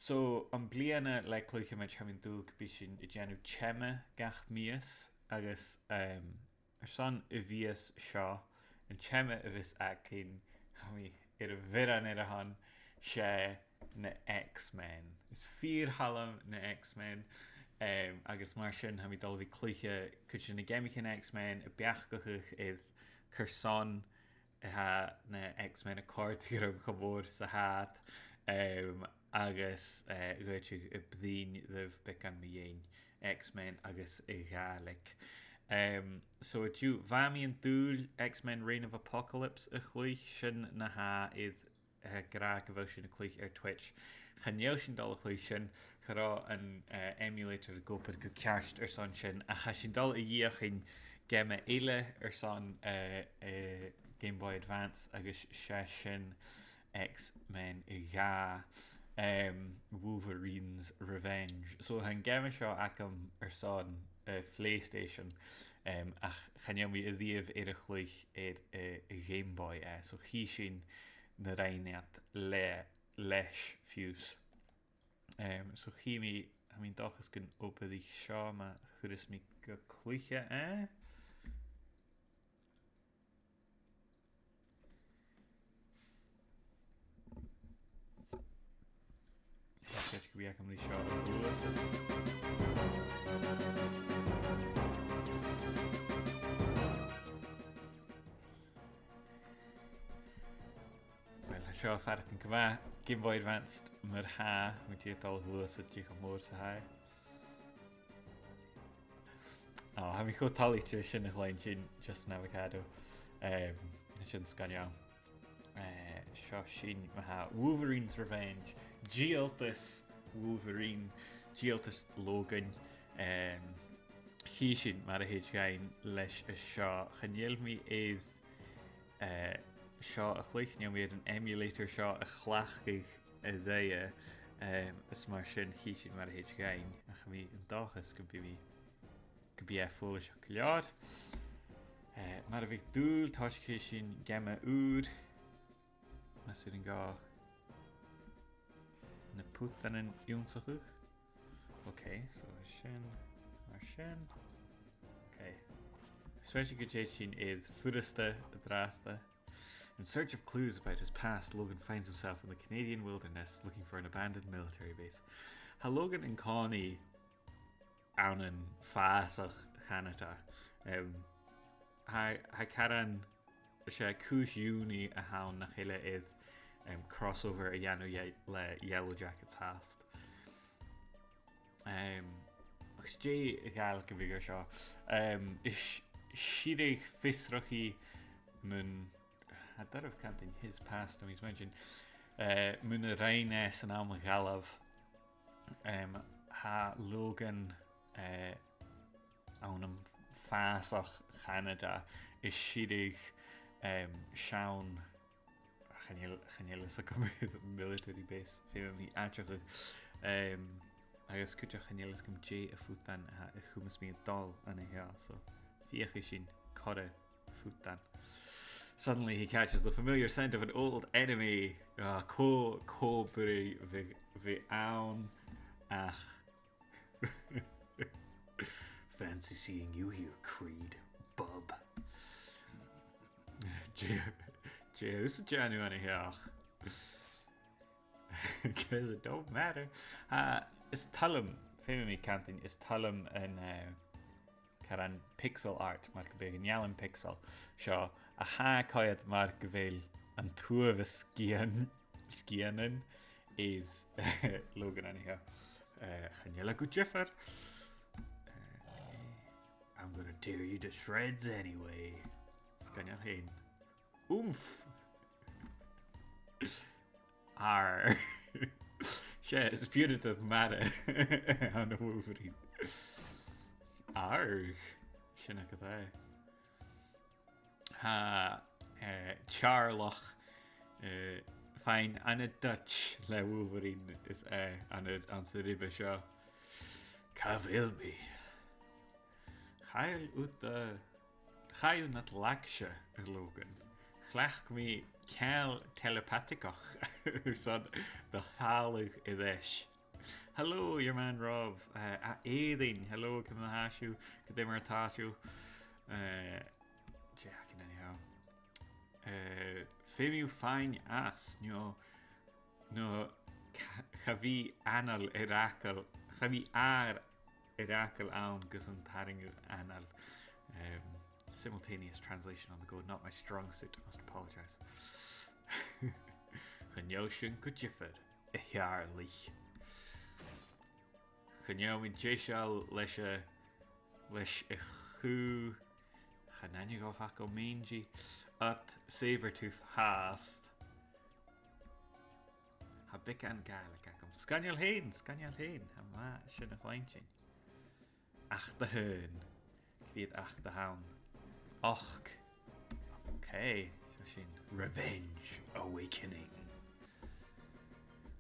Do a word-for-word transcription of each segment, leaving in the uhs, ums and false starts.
So, am-bliadhna le cluicheamaid tha mi an dùil gum bi sinn a' dèanamh teama gach mìos agus, em, airson a' mhìos seo, an teama a bhios againn, tha mi air a bhioran air a shon, 's e na X-Men. Is fìor thoil leam na X-Men, em, agus mar sin tha mi a' dol a bhith a' cluiche cuid de na geamaichean X-Men, a' beachdachadh air carson a tha na X-Men a' còrdadh rium cho mòr 's a tha iad, em, agus, eh, dh'fhaodte a' bruidhinn ribh beagan mu dheidhinn X-Men agus a' Ghàidhlig. Em, so an-diugh, bha mi an dùil X-Men Reign of Apocalypse a chluich, sin na tha iad, eh, ag ràdh gu bheil sinn a' cluich air Twitch. Chan eil sinn a' dol a chluich sin, cha robh an, eh, emulator ag obair gu ceart airson sin, ach tha sinn a' dol a dh'fheuchainn geama eile airson, eh, eh, Game Boy Advance agus 's e sin X-Men dhà, em, Wolverine's Revenge. So tha an geama seo agam airson, eh, PlayStation, em, ach chan eil mi a-riamh air a chluich air, eh, Game Boy e. So chì sinn na rinn iad le, leis fiù 's. Em, so chì mi, tha mi an dòchas gun obraich seo ma chuireas mi gu cluiche e. Tha seo gu bhith agam ri seo a ghluasad. Uill, tha seo a' faireachdainn gu math Game Boy Advanced mar-thà, mu dheidhinn a' dol a ghluasad dè cho mòr 's a tha e. Ò, tha mi cho toilichte sin a chluinntinn, Justin Avocado. Em, tha sin sgoinneil. Eh, seo sinn, ma-thà, Wolverine's Revenge. Dìoltas Wolverine, dìoltas Logan. Em, chì sinn mar a thèid dhuinn leis a seo. Chan eil mi air, eh, seo a chluich, chan eil mi air an emulator seo a chleachdadh a-riamh, em, is mar sin chì sinn mar a thèid dhuinn, ach tha mi an dòchas gum bi mi, gum bi e follaiseach gu leòr. Eh, mar a bhiodh dùil, tòisichidh sinn geama ùr, mas urrainn dhomh na putanan ionnsachadh. Ok, so sin, mar sin. Ok. Smaoinich gun tèid sinn air furasta an-dràsta. In search of clues about his past, Logan finds himself in the Canadian wilderness looking for an abandoned military base. Tha Logan an-còmhnaidh ann am fàsach Chanada. Em, tha, tha caran, 's e cùis-iùnaidh a th' ann nach eil e air, em, crossover a dhèanamh le, le Yellow Jackets fhathast. Em, agus dè a' Ghàidhlig a bhiodh air seo? Em, is sireadh fiosrachaidh mun, tha e doirbh cantainn his past, tha mi a' smaointinn, eh, mun a rinn e san àm a dh'fhalbh. Em, tha Logan, eh, ann am fàsach Chanada, is sireadh, em, seann, chan eil, chan eil fhios agam military base, feumaidh mi aideachadh. Em, agus cuideachd chan eil fhios agam dè a' phutan a, a chumas mi a' dol ann a sheo, so feuchaidh sinn corra phutan. Suddenly he catches the familiar scent of an old enemy. Ah, cò, cò b' urrainn a bhith, bhith ann ach Fancy seeing you here, Creed. Bub. Dè, dè thusa a' dèanamh an seo? 'Cause it don't matter. Ah, is toil leam, feumaidh mi cantainn, is toil leam an, eh, caran pixel art, mar gum biodh an ealan pixel seo, a tha a' coimhead mar gu bheil an t-uabhas sgian-, sgianan air Logan an seo. Eh, chan eil e gu diofar. Eh, I'm gonna tear you to shreds anyway. Sgoinneil fhèin. Oomph! Arr. 'S e, is punitive mara ann an Wolverine. Arr. Sin agad e. Tha, eh, Teàrlach, eh, fine ann an Dutch le Wolverine is, eh, ann an, anns an ribe seo. Cà bheil mi? Chaill thu do, chaill thu nad laigse, a Logan. Chleachd mi ceangal teilipataigeach airson do thàladh air ais. Hello, your man Rob. Uh, a Éadaoin, hello, ciamar a tha sibh? Ciamar a tha sibh? Uh, Jack, anyhow. Uh, feumaidh mi faighinn às, no, no, cha, cha bhi anail air fhàgail, cha bhi àr air fhàgail ann gus an tarraing thu anail. Um, simultaneous translation on the go, not my strong suit, I must apologise. Chan eil sin gu diofar, a Theàrlaich. Chan eil mi deiseil leis a', leis a' chù. Chan aithne dhomh facal mèindeadh. Ach Sabretooth fhathast. Tha beagan Gàidhlig agam. Sgoinneil fhèin, sgoinneil fhèin. Tha mi math sin a chluinntinn. Achd a h-aon. Cò mheud achd a th' ann? Ochd. Ok, seo sinn. Revenge Awakening.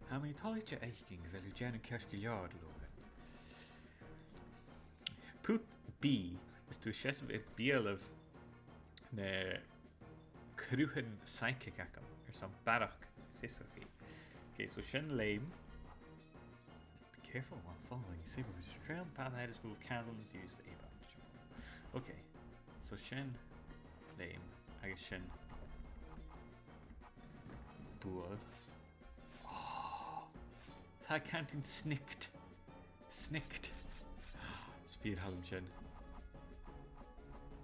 Tha mi toilichte fhaicinn gu bheil thu a' dèanamh ceart gu leòr, Logan. Put B is tu a' seasamh air beulaibh na cruthan psychic agam airson barrachd fiosrachaidh. Ok, so sin leum. Be careful while following a saber-tooth trail. The path ahead is full of chasms. Use the A button to jump over. Ok, so sin leum agus sin buail. Oh, tha Canteen snicked. Snicked. Is fìor thoil leam sin.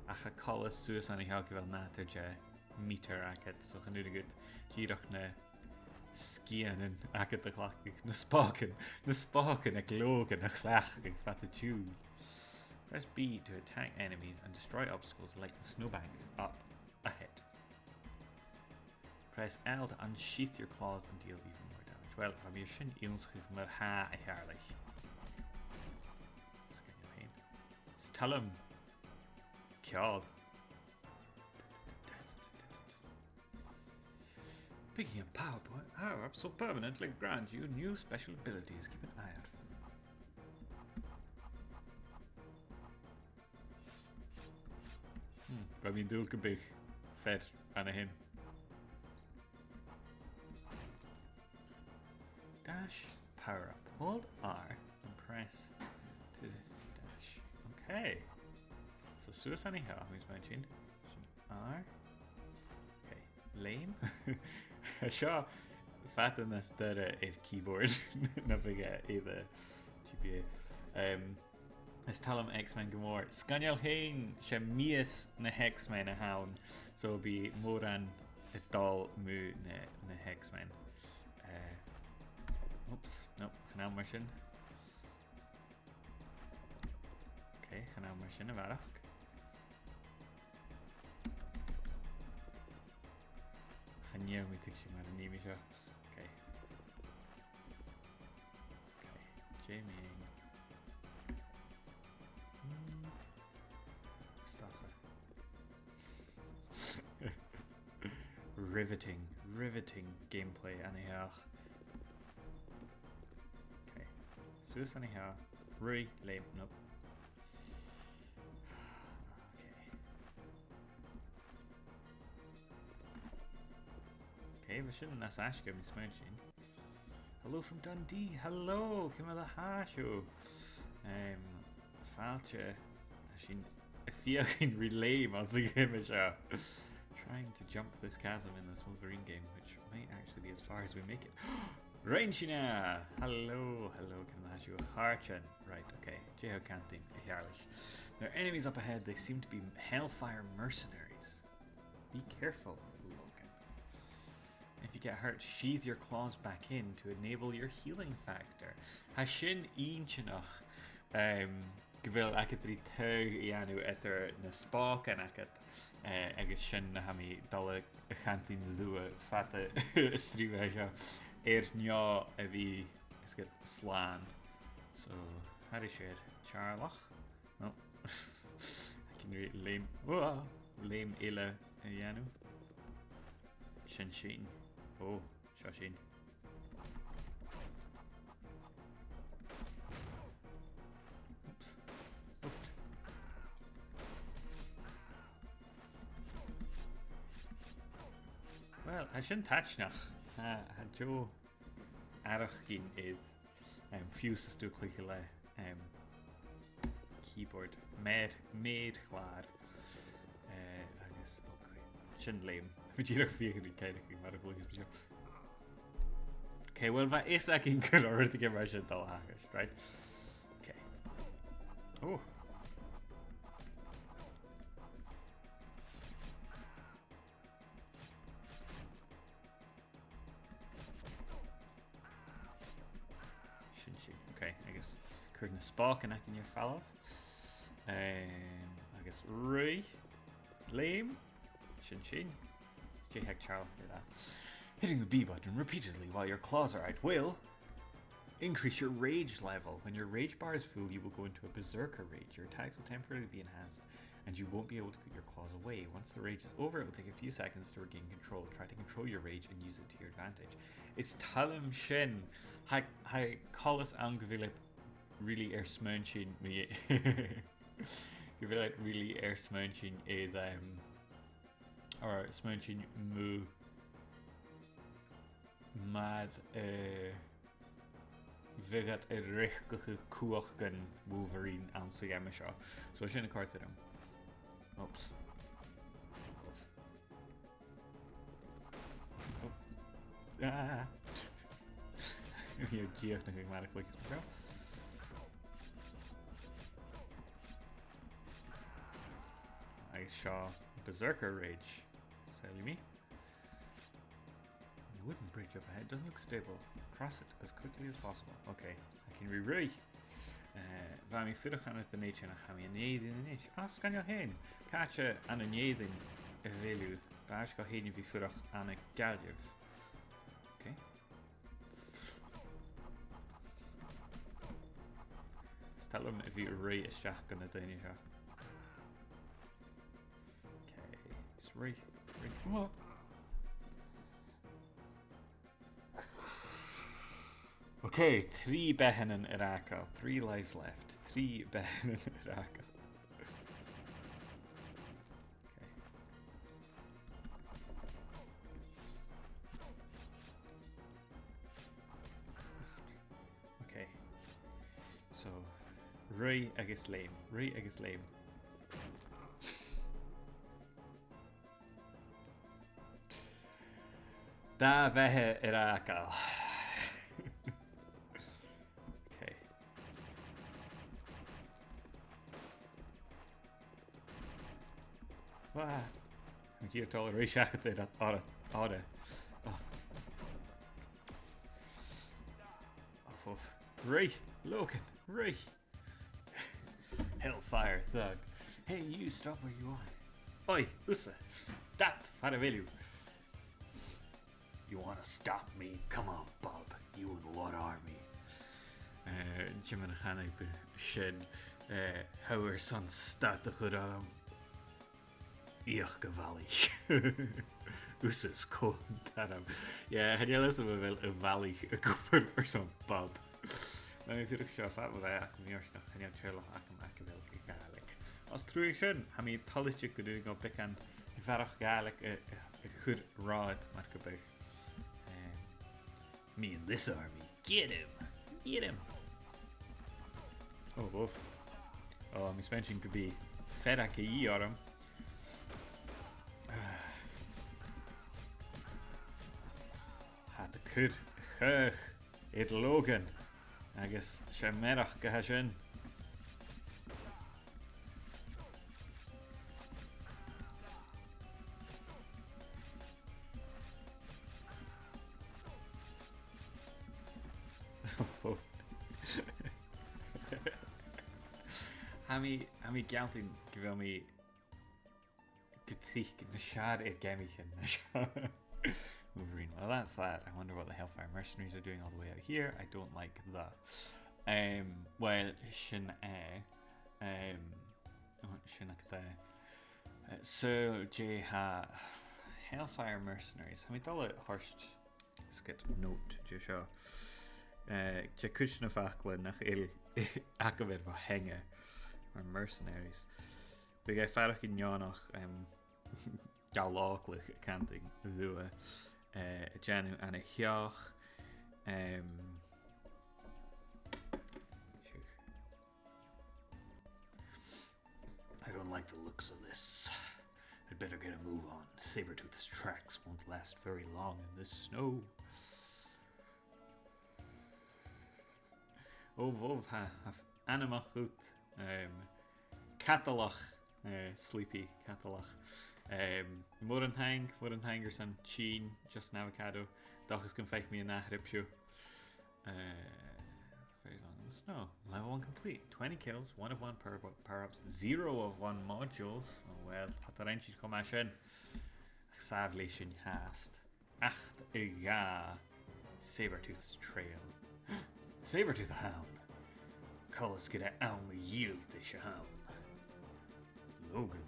Ach tha coltas suas an seo gu bheil nàdar de meter agad, so chan urrainn dhut dìreach na sgianan agad a chleachdadh, na spògan, na spògan aig Logan a chleachdadh fad an t-siubhail. Press B to attack enemies and destroy obstacles like the snowbank up ahead. Press L to unsheath your claws and deal even more damage. Well, tha mi air sin ionnsachadh mar a tha, a Theàrlaich. Sgoinneil fhèin. Is toil leam ceòl. Picking up power po-, power-ups will permanently grant you new special abilities. Keep an eye out for them. Hmm, bha mi an dùil gum biodh fear an sin. Dash, power up. Hold R and press to dash. Okay. So suas an seo, tha mi a' smaointinn. Sin R. Okay. Leum. Seo fada nas duilghe air keyboard na bhiodh e air a' G B A. Um, is toil leam X-Men gu mòr. Sgoinneil fhèin, 's e mìos na h-X-Men a th' ann, so bidh mòran a' dol mu na, na h-X-Men. Eh, oops, no, chan ann mar sin. Ok, chan ann mar sin a bharrachd. Chan eil mi a' tuigsinn mar a nì mi seo. Ok. Ok, Jamie. Hmm. Stop it. Riveting, riveting gameplay, anyhow. Ok. Suas, anyhow. Ruith, leum, nope. Ok. Ok, bha sin nas fhaisge, tha mi a' smaointinn. Hello from Dundee. Hello, ciamar a tha sibh? Um, fàilte, tha sinn a' feuchainn ri leum anns a' gheama seo. Trying to jump this chasm in this Wolverine game, which might actually be as far as we make it. Rinn sinn e! Hello, hello, ciamar a tha sibh, a chàirdean? Right, ok. Dè tha thu a' cantainn, a Theàrlaich? There are enemies up ahead. They seem to be Hellfire mercenaries. Be careful, Logan. If you get hurt, sheathe your claws back in to enable your healing factor. Tha sin inntinneach, um, gu bheil agad ri taghadh a dhèanamh eadar na spògan agad, eh, agus sin na tha mi a' dol a chantainn riutha fad an t-sreath seo, air neo a bhith, is gu slàn. So, thairis air Teàrlach. No. Tha sinn ri leum, uah, leum eile a dhèanamh. Sin sinn. Oh, seo sinn. Oops. Oops. Well, tha sin taitneach. Tha, tha deagh fhaireachdainn air. Em, fiù 's 's tu a' cluiche le, em, keyboard. Meur, meur chlàr. Eh, agus, ok. Sin leum. Bha mi dìreach a' feuchainn ri càil a chur mar a chluicheas mi seo. Ok, well, bha fhios againn gun robh rudeigin mar sin a' dol a thachairt, right? Ok. Oh. Sin sin. Ok, agus cuir na spògan againn air falbh. Em, agus ruith. Leum. Sin sin. Dè tha Charlie ag ràdh? Hitting the B button repeatedly while your claws are out will increase your rage level. When your rage bar is full, you will go into a berserker rage. Your attacks will temporarily be enhanced, and you won't be able to put your claws away. Once the rage is over, it will take a few seconds to regain control. Try to control your rage and use it to your advantage. Is toil leam sin. Tha, tha coltas ann gu bheil iad really air smaointinn mu, gu bheil iad really air smaointinn air, em, or smaointinn mu mar, eh, bhiodh iad a' riochdachadh cumhachdan Wolverine anns a' gheama seo. So sin a' còrdadh rium. Oops. Oops. Ah! Bha mi dìreach na chuig mar a chluicheas mi seo. Agus seo Berserker Rage. Saoilidh mi. The wooden bridge up ahead doesn't look stable. Cross it as quickly as possible. Ok, I can re-, ruith. Eh, bha mi a' fuireach ann an Dùn Èideann ach tha mi ann an Èirinn a-nis. Ah, sgoinneil fhèin. Càite ann an Èirinn a bheil thu? B' fheàrr leam fhìn a bhith a' fuireach ann an Gaillimh. Ok. Is toil leam a bhith a' ruith a-steach gu na daoine seo. Ok, is ruith, ruith. Whoa! Ok, trì beathannan air fhàgail. Three lives left. Trì beathannan air fhàgail. Ok. Ok. So, ruith agus leum. Ruith agus leum. Dà bheatha air fhàgail. Ok. Wah. Tha mi dìreach a' dol a ruith seachad air an, air an, air an. Oh. Uff, uff. Ruith, Logan, ruith. Hellfire thug. Hey, you, stop where you are. Oi, thusa, stad far a bheil thu. You wanna stop me? Come on, bub. You and what army? Eh, dè mar a chanadh tu sin, eh, tha thu airson stad a chur orm. Feuch a bhalaich. Thusa is cò an t-ainm? Yeah, chan eil fhios agam a bheil a bhalaich ag obair airson bub. Bha mi a' fuireach seo fad mo bheatha ach gu mì-fhortanach chan eil teaghlach agam aig a bheil Gàidhlig. Às truagh sin, tha mi toilichte gun urrainn dhomh beagan a bharrachd Gàidhlig a, a, a chur romhad mar gum biodh. Eh, me and this army. Get him! Get him! Oh, woof. Oh, tha mi a' smaointinn gum bi fearg a dhìth orm. Tha iad a' cur a' chaoch air Logan agus 's e mearachd a tha sin. Tha mi, tha mi a' gealltainn gu bheil mi gu tric nas fheàrr air geamaichean na seo. Wolverine. Well, that's that. I wonder what the Hellfire Mercenaries are doing all the way out here. I don't like the, um, well, sin e. Um, oh, sin agad e. Uh, so, dè tha Hellfire Mercenaries. Tha mi a' dol a thoirt sgioba note de seo. Uh, dè cuid de na faclan nach eil agam air mo theanga, mar mercenaries. Bhiodh e a' faireachdainn neònach, em, gallòglach a' cantainn riutha, eh, a' dèanamh an-dèidh, em, looks of this. I'd better get a move on. Sabretooth's tracks won't last very long in this snow. Ò, bhobh, tha, tha ainmeachadh, um, cadalach, eh, sleepy, cadalach. Um, mòran taing, mòran taing airson tighinn, Justin Avocado. Dòchas gum faic mi an ath thrip seo. Uh, very long in the snow. Level one complete. Twenty kills, one of one power, power-ups, zero of one modules. Oh well, tha e a' tighinn cho math sin. Ach sàbhail leis an fhaid. Acht a dhà. Sabretooth's trail. Sabretooth a th' ann. Coltas gur e àm a dhìlseachd a th' ann. Logan.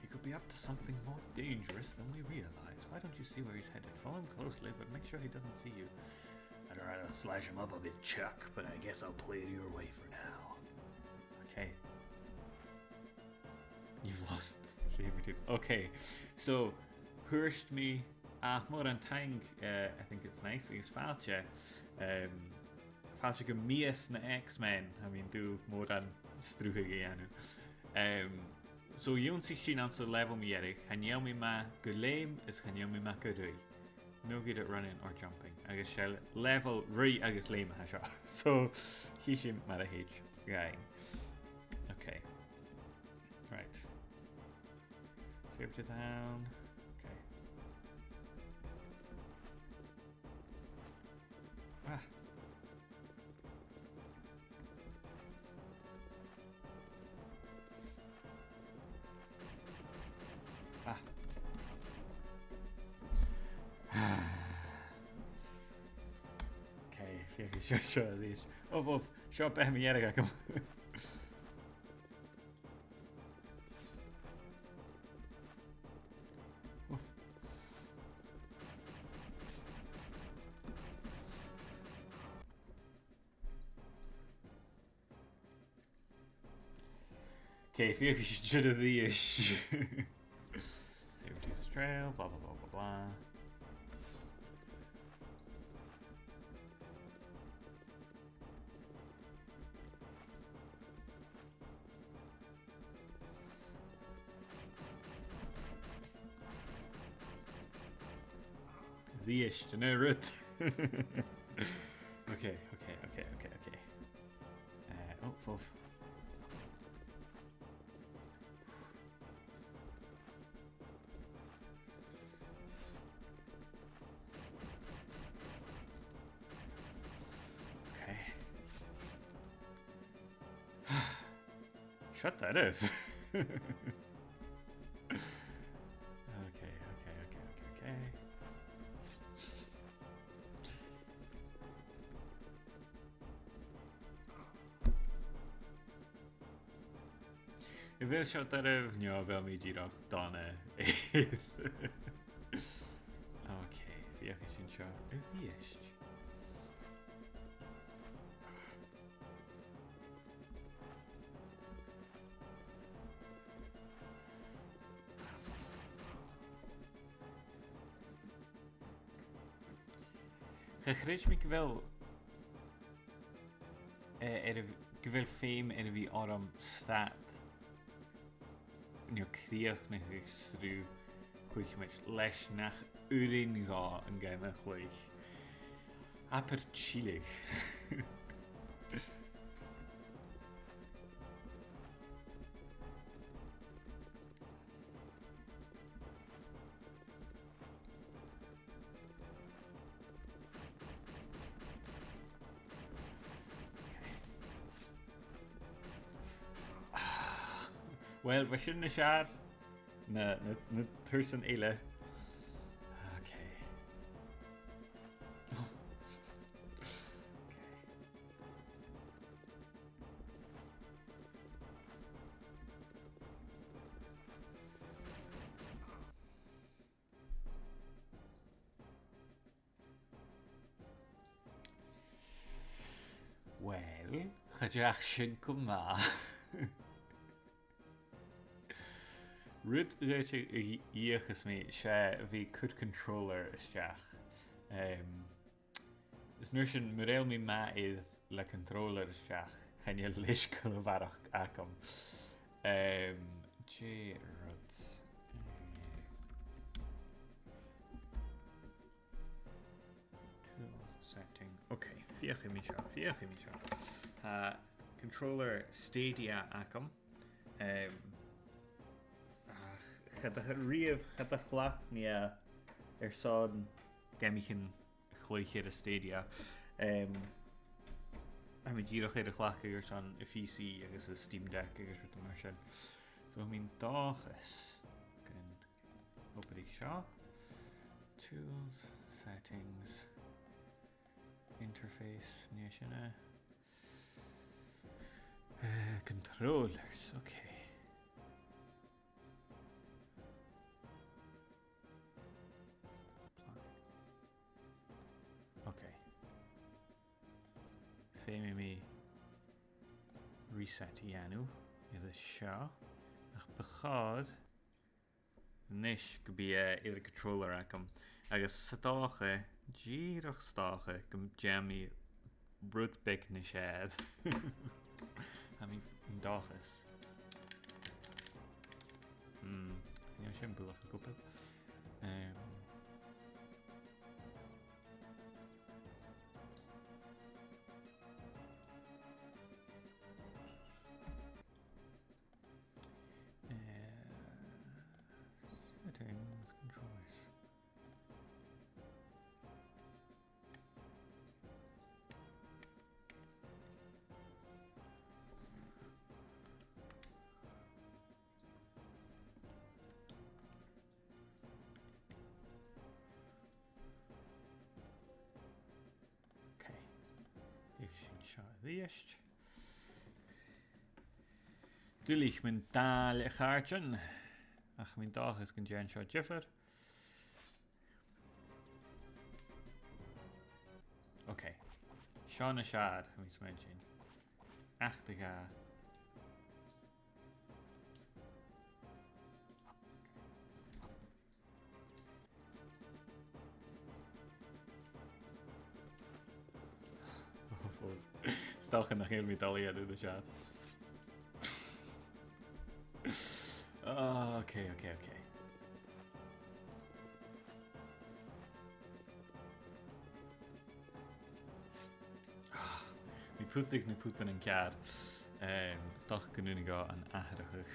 He could be up to something more dangerous than we realize. Why don't you see where he's headed? Follow him closely, but make sure he doesn't see you. I'd rather slash him up a bit, Chuck, but I guess I'll play it your way for now. Okay. You've lost Sabretooth. Okay, so, thuirt mi, ach mòran taing, uh, I think it's nice, agus fàilte, um, fàilte gu mìos na X-Men, I mean, dùil mòran sruth a dhèanamh. Um, so, dh'ionnsaich sinn anns an level mu dheireadh, chan eil mi math gu leum is chan eil mi math gu ruith. No good at running or jumping. Agus 's e level ruith agus leum a tha seo. So, chì sinn mar a thèid dhuinn. Okay. Right. Save to down. Okay. Ah. Ah. Okay, feuch seo, seo a-rithist. Ò, ò, seo beatha mu dheireadh agam. Okay, feuch seo a-rithist. Sabretooth's trail, blah, blah, blah, blah, blah. A-rithist, an e rud? Okay, okay, okay, okay, okay. Uh, oh, fo-, okay. Shut that off. Okay, okay, okay, okay, okay. A bheil seo doirbh, no a bheil mi dìreach dona? Okay, feuchaidh sinn seo a-rithist. Cha chreid mi gu bheil, eh, air a bh-, gu bheil feum air a bhith orm stad no crìochnachadh sruth cluicheamaid leis nach urrainn dhomh an geama a chluich. Abair tilleadh. Uill, bha sin nas fheàrr na, na, na tursan eile. Okay. Okay. Uill, cha deach sin gu math. Rud a dh'fhaodadh a dh'fh-, dh'fheuchas mi, 's e bhith a' cur controller a-steach. Em, is an uair sin, mura h-eil mi math air le controller a-steach, chan eil leisgeul a bharrachd agam. Em, Dè an rud? Eh, tools, setting. Ok, feuchaidh mi seo, feuchaidh mi seo. Tha controller Stadia agam. Em, ach, cha do, riamh, cha do chleachd mi e airson geamaichean a chluich air an Stadia. Em, tha mi dìreach air a chleachdadh airson a' P C agus an Steam Deck agus rudan mar sin. So, tha mi an dòchas gun obraich seo. Tools, settings, interface, nì sin e. Eh, controllers, ok. Ok. Feumaidh mi reset a dhèanamh air seo. Ach bu chòir a-nis gum bi e air a' controller agam. Agus 's dòcha, dìreach 's dòcha, gum dèan mi rud beag nas fheàrr. Tha mi an dòchas. Hmm, chan eil sin buileach gu bhith. Em, eh, settings, controllers. Ok. Thèid sinn seo a-rithist. Duilich mun dàil, a chàirdean. Ach tha mi an dòchas gun dèan seo diofar. Ok. Seo nas fheàrr, tha mi a' smaointinn. Acht a dhà. Oh, fuck. 'S dòcha nach eil mi dol a dhèanamh an seo. Oh, ok, ok, ok. Ah, bha mi a' putadh na putanan ceàrr. Em, 's dòcha gun urrainn dhomh an atharrachadh.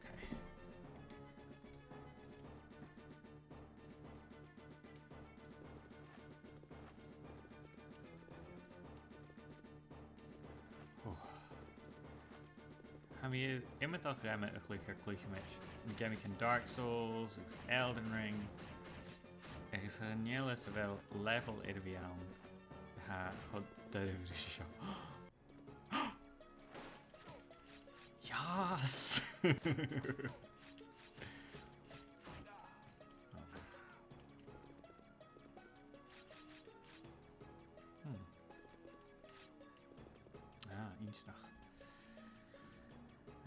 Okay. Oh. Tha mi ag iomradh geama a chluich air, cluichidh mi na geamaichean Dark Souls agus Elden Ring, agus chan eil fhios a bheil level air a bhith ann a tha cho doirbh ris seo. Yes! Hmm. Ah, inntinneach.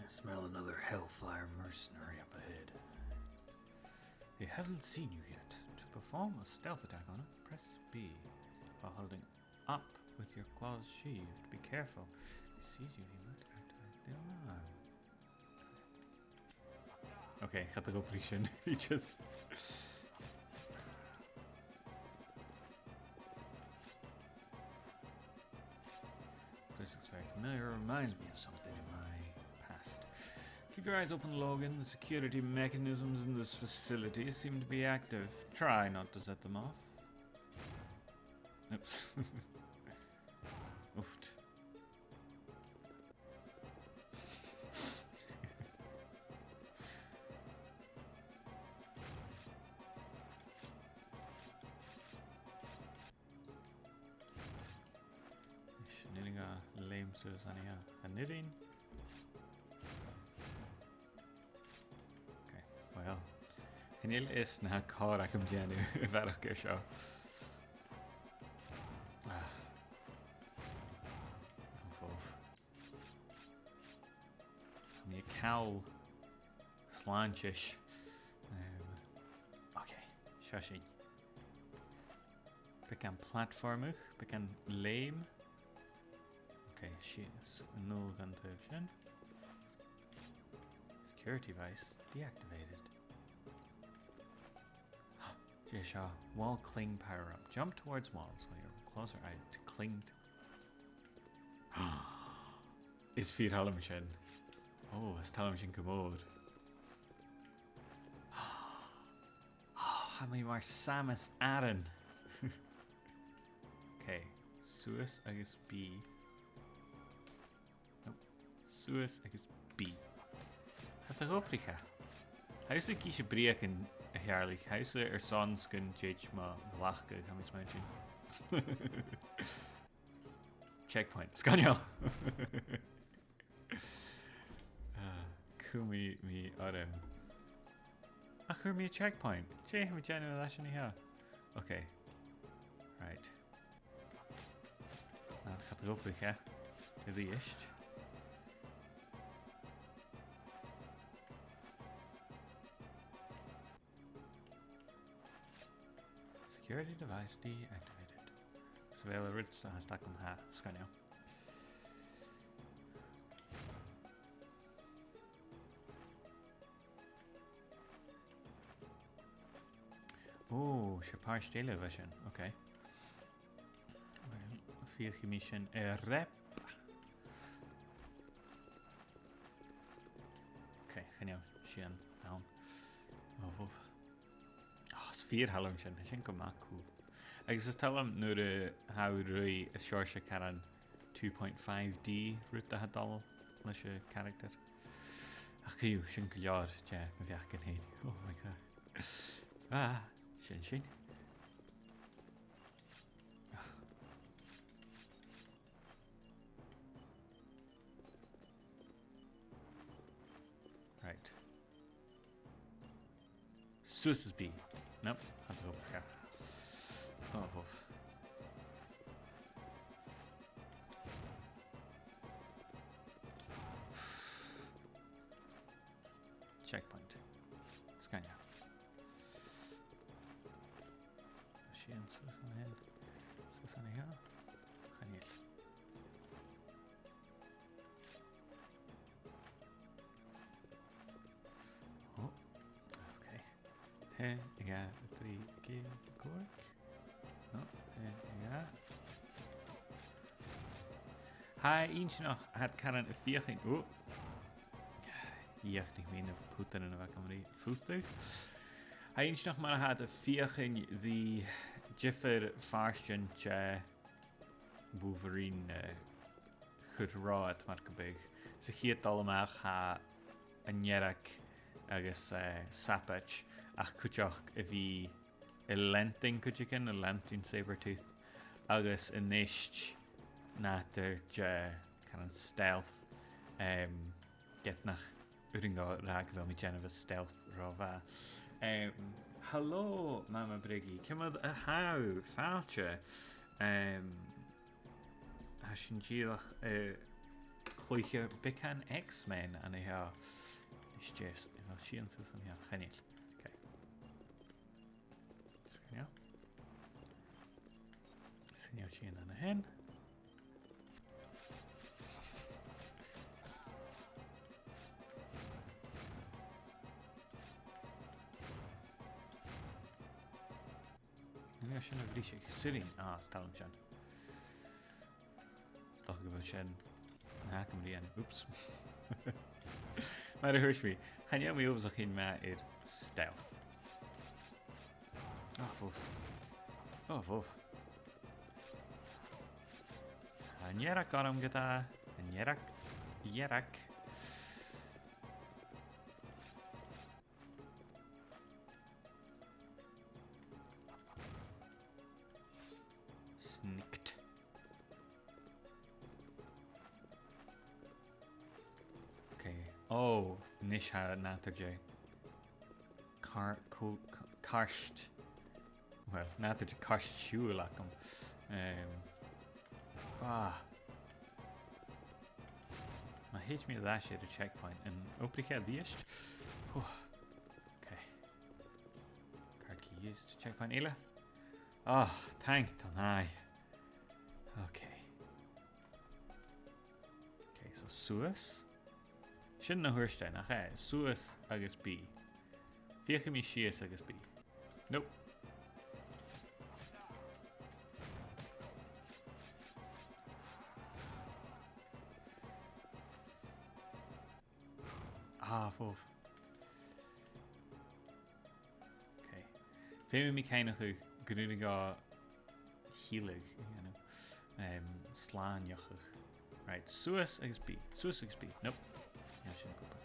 I smell another Hellfire mercenary up ahead. He hasn't seen you yet. To perform a stealth attack on him, press B while holding up with your claws sheathed. Be careful. If he sees you, he might activate the alarm. Okay, cha do dh'obraich sin. He just... This looks very familiar. Reminds me of something in my past. Keep your eyes open, Logan. The security mechanisms in this facility seem to be active. Try not to set them off. Oops. Oof. Is nì mi a leum suas an-dràsta. An urrainn? Okay, well, chan eil fhios nach eil càil agam dèanamh a bharrachd air seo. Ow. Slàinte. Um, okay, seo sinn. Beagan platformach, beagan leum. Okay, sìos a-null dhan taobh sin. Security device deactivated. Dè seo, wall cling power up. Jump towards walls while your claws are out to cling to. Is fìor thoil leam sin. Oh, is toil leam sin gu mòr. Oh, tha mi mar Samus Aran. Okay, suas agus B. Nope. Suas agus B. Tha iad ag obrachadh. Tha thusa ag innse breugan, a Theàrlaich. Tha thusa airson 's gun tèid mo ghlacadh, tha mi a' smaointinn. Checkpoint. Sgoinneil! Ah, cumaidh mi orm. Ach chuir mi checkpoint. Dè tha mi a' dèanamh leis an seo? Okay. Right. Ach cha do dh'obraich e a-rithist. Security device deactivated. So bheil e ri rud a tha stad agam, tha, sgoinneil. Oh, 's e pàirt eile a bha sin. Okay. Well, feuchaidh mi sin a-rithist. Okay, chan eil sìon ann. Oh, oh. Oh, is fìor thoil leam sin, tha sin gu math cool. Agus is toil leam nuair a tha thu a' ruith, is seòrsa caran two point five D rud a tha dol leis a' character. Ach co-dhiù, sin gu leòr de mo bheachdan fhèin. Oh my God. Ah, sin sin. Ah. Right. Suas is B. Nope, chan eil e ag obair. Oh, bhobh. Checkpoint. Sgoinneil. Sìon suas an sin. Suas an seo. Chan eil. Oh, okay. Aon, dhà, trì, ceithir, còig. Oh, aon, dhà. Tha e inntinneach, tha iad caran a' feuchainn. Oh. Dhìochuimhnich mi na putanan a bh' agam ri phutadh. Tha e inntinneach mar a tha iad a' feuchainn ri diofar phàirtean de Wolverine, eh, chur romhad, mar gum biodh. Sa chiad dol a-mach tha an fhearg agus, eh, sabaid, ach cuideachd a bhith a' leantainn cuideigin, a' leantainn Sabretooth, agus a-nis nàdar de, caran, stealth, em, ged nach urrainn dhomh ràdh gu bheil mi a' dèanamh stealth ro mhath. Em, hello, Mama Briggy. Ciamar a tha thu? Fàilte. Em, tha sinn dìreach, eh, a' cluiche beagan X-Men an seo. Is dè, a bheil sìon suas an seo? Chan eil. Okay. Sgoinneil. Sgoinneil, sìon an sin. Nì mi sin a-rithist. Sìon. Ah, is toil leam sin. Is dòcha gu bheil sin na th' agam ri dhèanamh. Oops. Mar a thuirt mi, chan eil mi uabhasach fhèin math air stealth. Oh, bhobh. Oh, bhobh. An fhearg orm co-dhiù. An fhearg. Fhearg. Snikt. Okay. Oh, a-nis tha nàdar de car-, co-, ca-, cairt. Well, nàdar de chairt-siubhail agam. Em, ah. Ma thèid mi air ais air a' checkpoint, an obraich e a-rithist? Whew. Okay. Car key used. Checkpoint eile? Oh, thank the Lord. Okay. Okay, so suas. Sin na h-ùrlair, nach e? Suas agus B. Feuchaidh mi sìos agus B. Nope. Ah, fòbh. Okay. Feumaidh mi cuimhneachadh gun urrainn dhomh healing a dhèanamh. Em, slàinteachadh. Right, suas agus B. Suas agus B. Nope. Nì sin cùbra.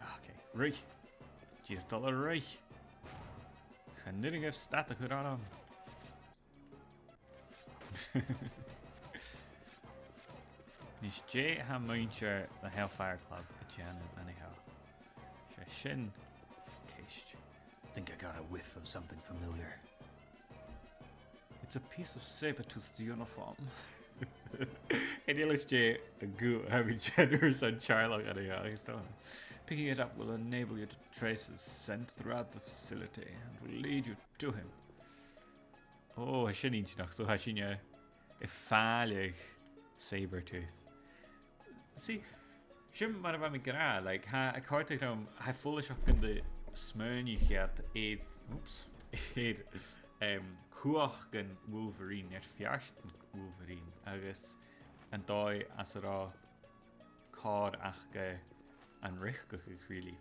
Ah, okay. Ruith. Dìreach dol a ruith. Chan urrainn dhuibh stad a chur orm. Nis, dè tha muinntir na Hellfire Club a' dèanamh an seo? 'S e sin ceist. Think I got a whiff of something familiar. It's a piece of Sabretooth's uniform. Chan eil fhios dè an guth a tha mi a' dèanamh airson teaghlach an seo, agus dòcha. Picking it up will enable you to trace his scent throughout the facility and will lead you to him. Ò, tha sin inntinneach, so tha sinne a' fàileadh Sabretooth. See, sin mar a bha mi ag ràdh, like, tha e a' còrdadh rium, tha e follaiseach gun do smaoinich iad air, oops, air, em, cumhachdan Wolverine, air feartan Wolverine, agus an dòigh anns an robh còir aca an riochdachadh, really.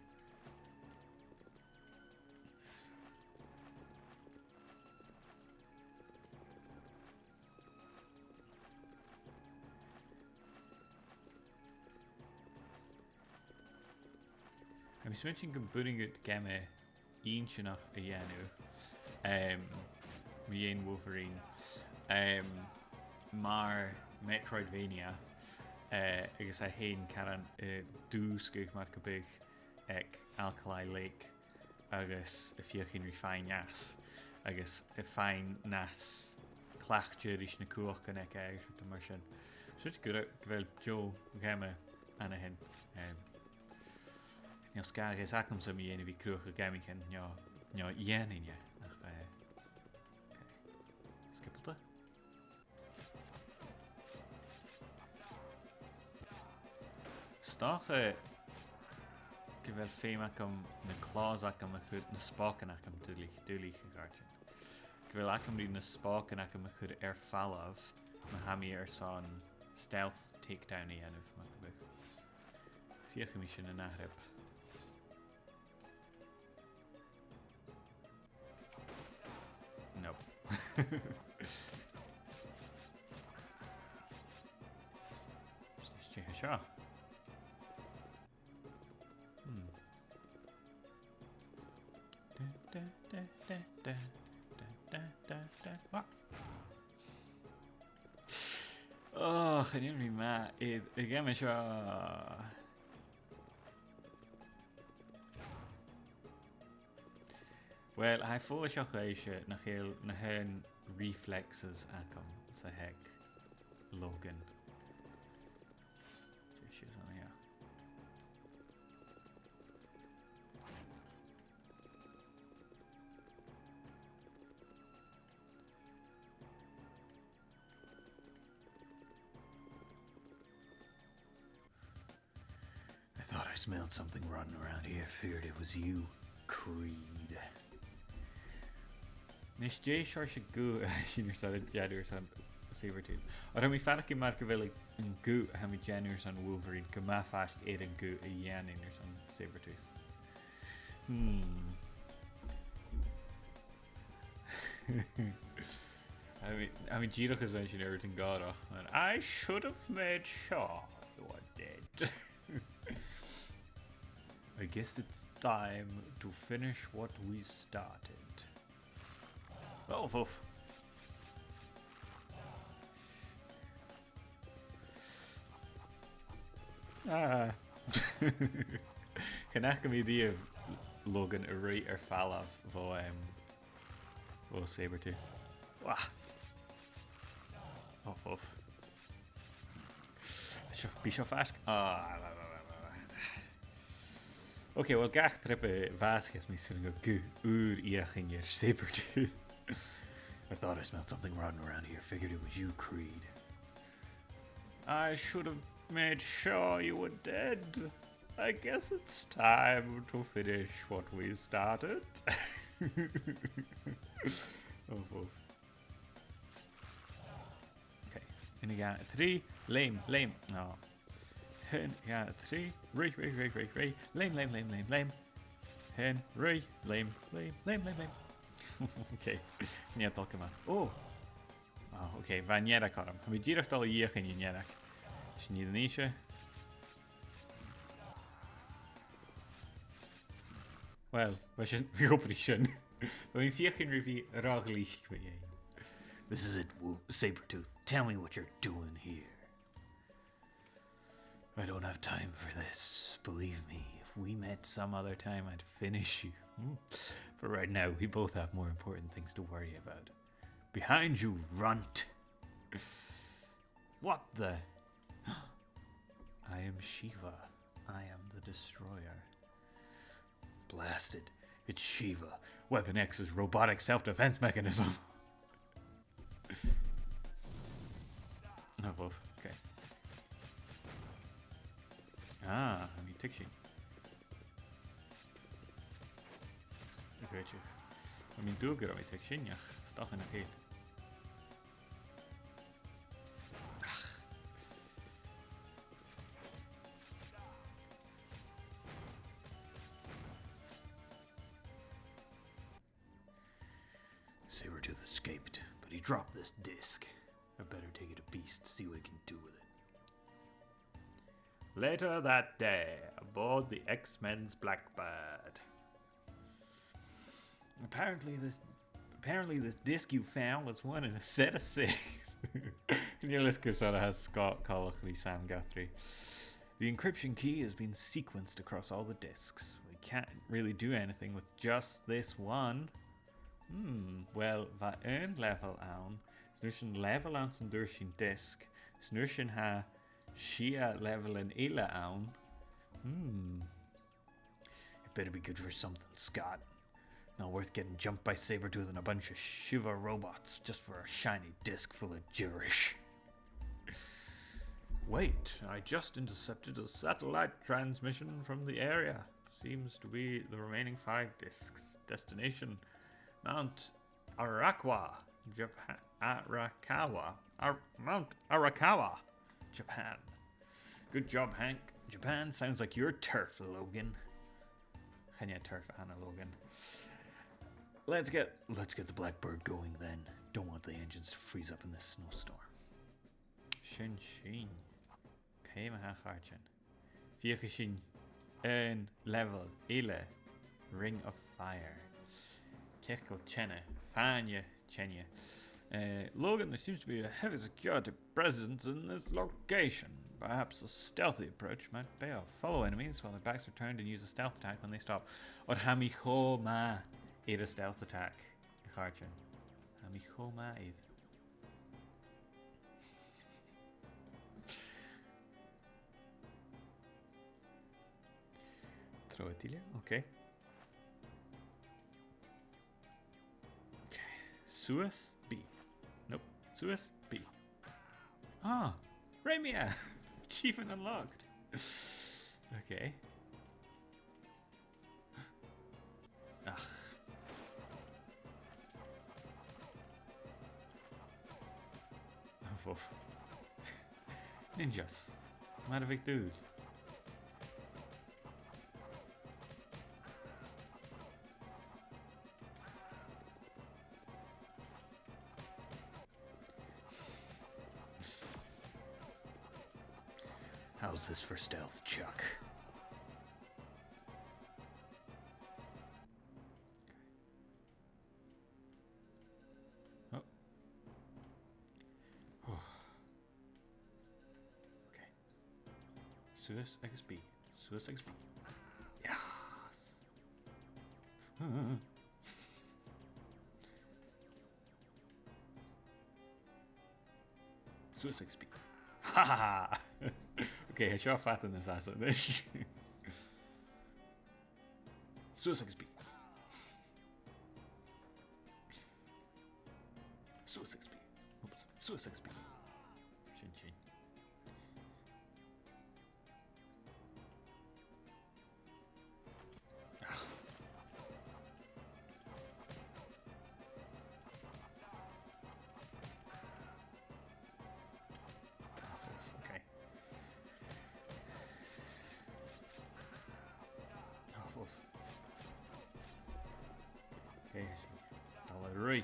Tha mi a' smaointinn gum b' urrainn dhut geama inntinneach a dhèanamh, em, mu dheidhinn Wolverine, em, mar Metroidvania, eh, agus e fhèin caran, eh, dùsgadh mar gum biodh aig Alkali Lake agus a' feuchainn ri faighinn às, agus a' faighinn nas cleachdte ris na cumhachdan aige agus rudan mar sin. Saoilidh mi gu bheil deagh gheama ann a shin. Em, chan eil sgath a dh'fhios agamsa mu dheidhinn a bhith a' cruthachadh geamaichean no, no dhèanainn e, ach, eh, okay. Sgiobalta. 'S dòcha gu bheil feum agam na claws agam a chur, na spògan agam, duilich, duilich, a chàirdean. Gu bheil agam ri na spògan agam a chur air falbh, ma tha mi airson stealth takedown a dhèanamh, mar gum biodh. Feuchaidh mi sin an-ath-thrip. Nope. Is dè tha seo? Hmm. Da, da, da. Wah. Oh, chan eil mi math air a' gheama seo. Well, tha e follaiseach dhuibhse nach eil na h-aon reflexes agam 's a th' aig Logan. Dè seo an seo? I thought I smelled something rotten around here. Figured it was you, Creed. Nis, dè seòrsa guth a tha sinn airson a dhèanamh airson Sabretooth? Oir tha mi a' faireachdainn mar gu bheil an guth a tha mi a' dèanamh airson Wolverine gu math faisg air an guth a dhèanainn airson Sabretooth. Hmm. I mean, I mean, dìreach is bheil sin air an gàireachdainn. And I should have made sure you were dead. I guess it's time to finish what we started. Oh, woof. Ah. Chan fhaca mi riamh Logan a' ruith air falbh bho, em, bho Sabretooth. Wah! Oh, oh. Tha Bidh seo faisg. Ah, blah, blah, blah, blah, blah. Okay, well, gach trip a bhàsaich mi, 's urrainn dhomh guth ùr fheuchainn air Sabretooth. I thought I smelled something rotten around here. Figured it was you, Creed. I should have made sure you were dead. I guess it's time to finish what we started. Uf, uf. Okay. Aon, dhà, trì. Leum, leum. No. Aon, dhà, trì. Ruith, ruith, ruith, ruith, ruith. Leum, leum, leum, leum, leum. Aon, ruith, leum, leum, leum, leum, leum. Okay. Chan eil e a' dol gu math. Oh! Oh, okay. Bha an fhearg orm. Tha mi dìreach a' dol a dh'fheuchainn an fhearg. Sin iad a-nis. Well, bha sin, bha e gu bhith sin. Bha mi a' feuchainn ri bhith ro ghlic mu dheidhinn. This is it, Wo-, Sabretooth. Tell me what you're doing here. I don't have time for this. Believe me, if we met some other time, I'd finish you. Hmm. But right now, we both have more important things to worry about. Behind you, runt! What the? I am Shiva. I am the destroyer. Blasted. It's Shiva. Weapon X's robotic self-defense mechanism. Oh, woof. Okay. Ah, tha mi a' tuigsinn. Okay, tha mi an dùil gu robh mi a' tuigsinn, ach 's dòcha nach eil. Ach. Sabretooth escaped, but he dropped this disc. I better take it to Beast, see what he can do with it. Later that day, aboard the X-Men's Blackbird. Apparently this, apparently this disc you found was one in a set of six. Chan eil fhios carson a tha Scott coltach ri Sam Guthrie. The encryption key has been sequenced across all the discs. We can't really do anything with just this one. Hmm, well, bha aon level ann. 'S an uair sin level anns an d' fhuair sinn disc. 'S an uair sin tha sia levelan eile ann. Hmm. It better be good for something, Scott. Not worth getting jumped by Sabretooth and a bunch of Shiva robots just for a shiny disc full of gibberish. Wait, I just intercepted a satellite transmission from the area. Seems to be the remaining five discs. Destination, Mount Arakawa, Japan. Arakawa. Ar-, Mount Arakawa, Japan. Good job, Hank. Japan sounds like your turf, Logan. Chan e turf ann an Logan. Let's get, let's get the Blackbird going then. Don't want the engines to freeze up in this snowstorm. Sin sin. Cò tha a' chàirdean? Feuchaidh sinn aon level eile, Ring of Fire. Cearcall teine, fàinne teine. Uh, Logan, there seems to be a heavy security presence in this location. Perhaps a stealthy approach might pay off. Follow enemies while their backs are turned and use a stealth attack when they stop. Ò, tha mi cho math air an stealth attack, a chàirdean. Tha mi cho math air. Trobhad eile, okay. Okay. Suas B. Nope. Suas B. Ah! Rinn mi e! Achievement unlocked. Okay. Ach. Uf, uf. Ninjas. Mar a bhiodh dùil. How's this for stealth, Chuck? Oh. Oh. Okay. Suas agus B. Suas agus B. Yes! Suas agus B. Ha ha ha! Ok, tha seo fada nas fhasa a-nis. Suas agus bidh. Suas agus bidh. Oops. Suas agus bidh. Sin sin. Ah. Ah, oof, okay. Ah, oof. Okay, sin. Dà là ri.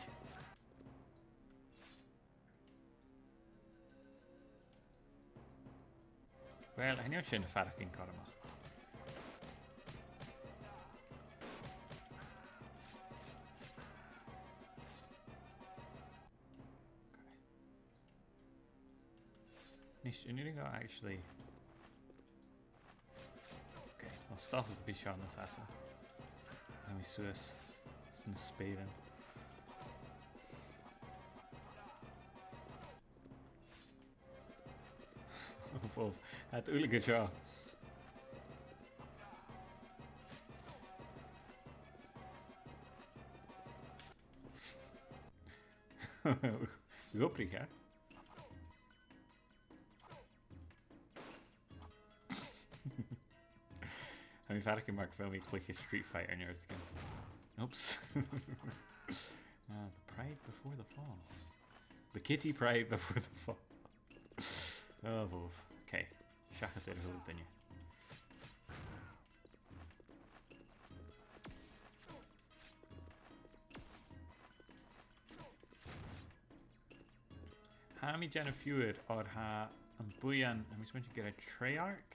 Uill, chan eil sin a' faireachdainn cothromach. Okay. Nis, an urrainn dhomh actually... Okay, well, stop it, bidh seo nas fhasa. Tha mi suas sna speuran. Bhobh, tha iad uile gu seo. Dh'obraich e. Tha mi a' faireachdainn mar gu bheil mi a' cluiche Street Fighter an-dràsta. Oops. Ah, the pride before the fall. The kitty pride before the fall. Oh, bhobh. Okay. Seachad air a h-uile duine. Tha mi a' dèanamh fiughair oir tha am buidheann, tha mi a' smaointinn gur e Treyarch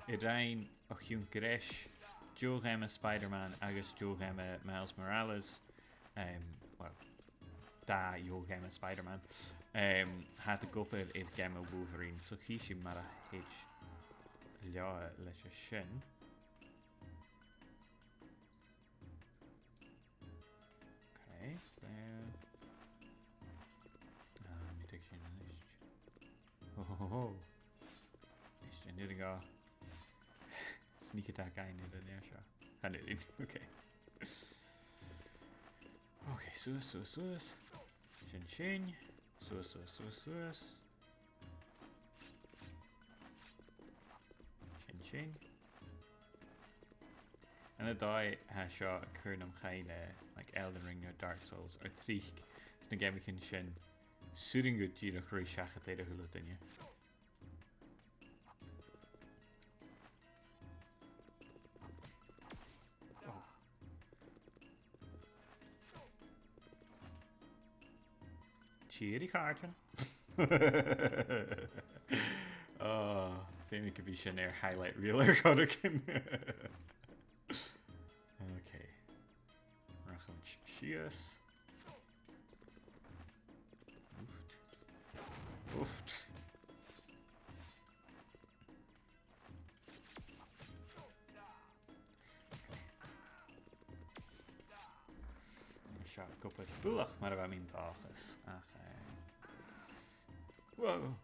a rinn o chionn greis deagh gheama Spider-Man agus deagh gheama Miles Morales, em, well, dà dheagh gheama Spider-Man. Em, tha iad ag obair air geama Wolverine, so chì sinn mar a thèid leotha leis a sin. Okay, well. Ah, mi tig sin a-nis. Ho, ho, ho, ho. Is sin, there we go. Sneak attack air an fhear seo. Chan eil. Okay. Okay, suas, suas, suas. Sin sin. Suas, suas, suas, suas. Sin sin. An-dràsta, tha seo a' cur nam chuimhne, like, Elden Ring no Dark Souls, oir tric sna geamaichean sin, 's urrainn dhut dìreach ruith seachad air a h-uile duine. Oh. Tìoraidh, a chàirdean. Oh, feumaidh gum bi sin air highlight reel air choreigin. Okay. Rachamaid sìos. Ooft. Ooft. Seo cupla bualadh mar a bha mi an dòchas, ach, eh, whoa.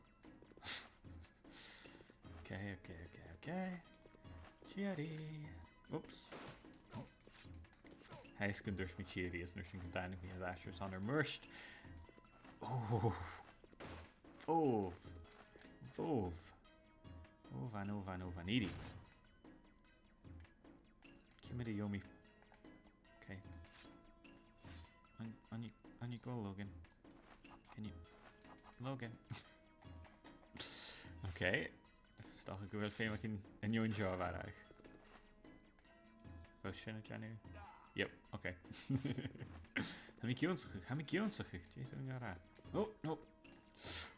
Okay, okay, okay, okay. Tìoraidh. Oops. Oh. Tha fhios gun tuirt mi tìoraidh is an uair sin gun tàinig mi air ais airson ar muirt. Oh. Bhobh. Bhobh. Bhobh, bhobh, bhobh, bhobh, iarraidh. Ciamar a gheibh mi... Okay. On, on you, on you go, Logan. Can you... Logan. Okay. 'S dòcha gu bheil feum agam an fheadhainn seo a mharbhadh. Bheil sin a' dèanamh? Yep, okay. Tha mi ag ionnsachadh, tha mi ag ionnsachadh. Dè tha mi a' ràdh? Oh, no.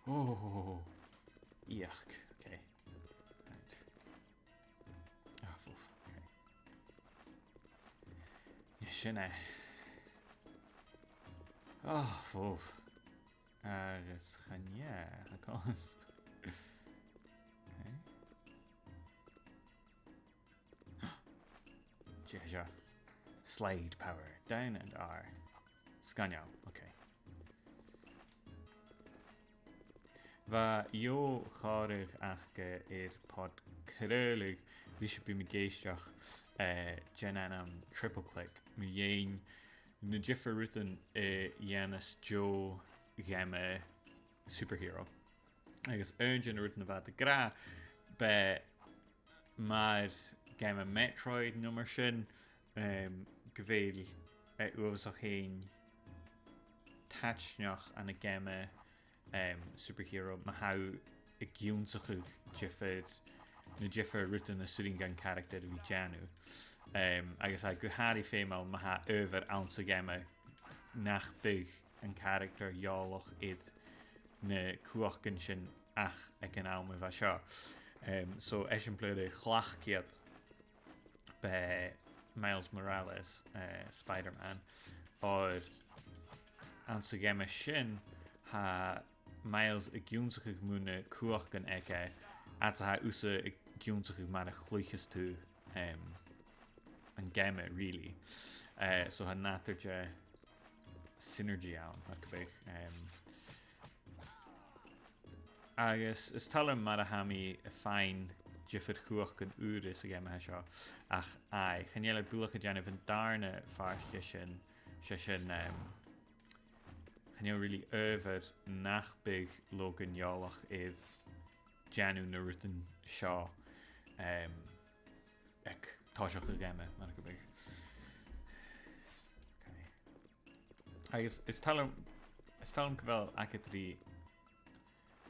Oh, yuck. Okay. Right. Ah, fòbh. Okay. Nì sin e. Ah, fòbh. Agus chan e, a chionn. Okay. Dè seo? Slide power. Down and R. Sgoinneil. Okay. Bha deagh chòmhradh aca air pod-craoladh, bha sinn, bha mi ag èisteachd, eh, dhan ainm Triple Click, mu dheidhinn na diofar rudan a dhèanas deagh gheama superhero. Agus aon de na rudan a bha iad ag ràdh, b' e mar geama Metroid no mar sin, em, gu bheil e uabhasach fhèin taitneach ann an geama, em, superhero, ma tha thu ag ionnsachadh diofar, na diofar rudan as urrainn dhan character a bhith a' dèanamh. Em, agus tha e gu h-àraidh feumail ma tha adhbhar anns a' gheama nach biodh an character eòlach air na cumhachdan sin ach aig an àm a bha seo. Em, so, eisimpleir a chleachd iad, b' e Miles Morales, eh, Spider-Man, oir anns a' gheama sin, tha Miles ag ionnsachadh mu na cumhachdan aige, agus tha thusa ag ionnsachadh mar a chluicheas tu, em, an geama, really. Eh, so tha nàdar de synergy ann, mar gum biodh, em, agus is toil leam mar a tha mi a' faighinn diofar chumhachdan ùra sa gheama seo, ach aye, chan eil e buileach a' dèanamh an dàrna phàirt de sin, 's e sin, em, chan eil really adhbhar nach biodh Logan eòlach air dèanamh na rudan seo, em, aig toiseach a' gheama, mar gum biodh. Okay. Agus is toil leam, is toil leam gu bheil agad ri